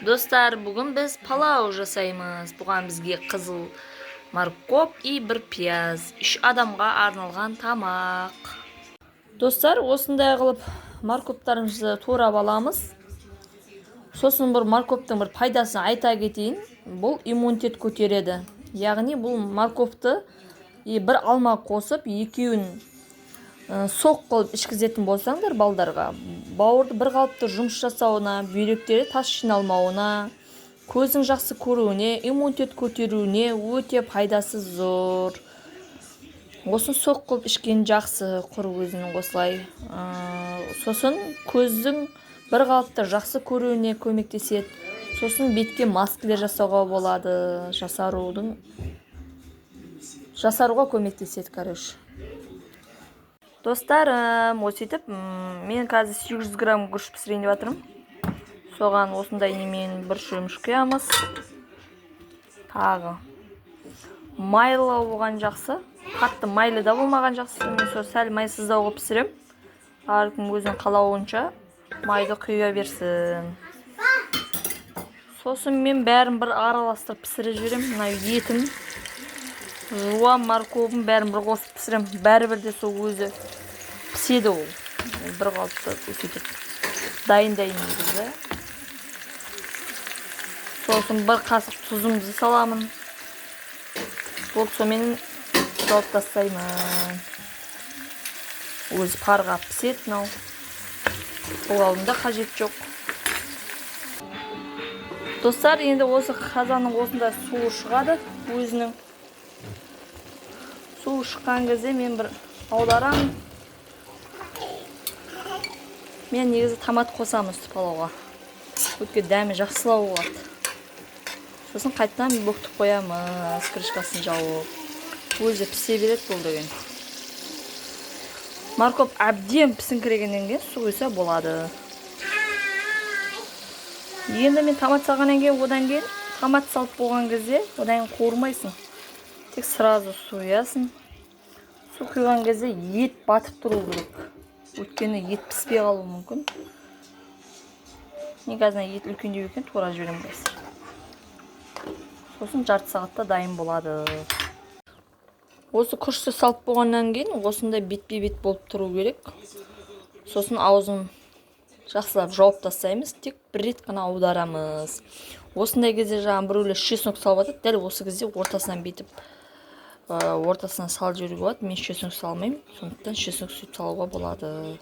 Достар, бүгін біз палау жасаймыз. Бұған бізге қызыл морковь и бір пияз. Үш адамға арналған тамақ. Достар, осындай қылып морковьтарымызды турап аламыз. Сосын бір морковьтың бір пайдасын айта кетейін. Бұл иммунитет көтереді. Яғни бұл морковьты и бір алма қосып, екеуін сок қылып ішкізетін болсаңдар балдарға, бауырды бір қалыпты жұмыс жасауына, бүйректері тас жиналмауына, көздің жақсы көруіне, иммунитет көтеруіне өте пайдасы зор. Осыны сок қылып ішкен жақсы, құр өзінің осылай. Сосын көздің бір қалыпты жақсы көруіне көмектеседі. Сосын бетке маскілер жасауға болады, жасаруға көмектеседі, короче. Достарым, сөйтіп мен қазір 800 грамм күріш пісірейін деп жатырмын. Соған осындай немен бір шөміш құямыз. Тағы майлы болған жақсы, қатты майлы да болмаған жақсы. Мен сол сәл майсыздау қылып пісіремін. Әркім өзінің қалауынша майды құя берсін. Сосын мен бәрін бір араластырып пісіріп жіберемін. Мына етім, жуам, морковым, бәрін бір қосып пісіремін. Бәрібір де сол өзі піседі, ол бір қалыпты сөйтіп дайындаймын негізі. Сосын бір қасық тұзымды саламын. Болды, сонымен жауып тастаймын. Өзі парға піседі мынау, бұлғаудың да қажеті жоқ. Достар, енді осы қазанның осындай суы шығады. Өзінің суы шыққан кезде мен бір аударамын. Мен негізі томат қосамын осы палауға, өйткені дәмі жақсылау болады. Сосын қайтадан бөктіп қоямыз, крышкасын жауып. Өзі пісе береді бұл деген. Морковь әбден пісіңкірегеннен кейін су құйса болады. Енді мен томат салғаннан кейін, одан кейін томат салып болған кезде, одан кейін қуырмайсың, тек сразу су құясың. Су құйған кезде ет батып тұру керек, өйткені ет піспей қалуы мүмкін. Мен қазір мына ет үлкендеу екен, турап жіберемін қазір. Сосын жарты сағатта дайын болады. Осы күрішті салып болғаннан кейін осындай бетпе бет болып тұру керек. Сосын аузын жақсылап жауып тастаймыз, тек бір рет қана аударамыз. Осындай кезде жаңағы біреулер чеснок салып жатады. Дәл осы кезде ортасынан бүйтіп ортасынан салып жіберуге болады. Мен чеснок салмаймын, сондықтан чеснок сөйтіп салуға болады.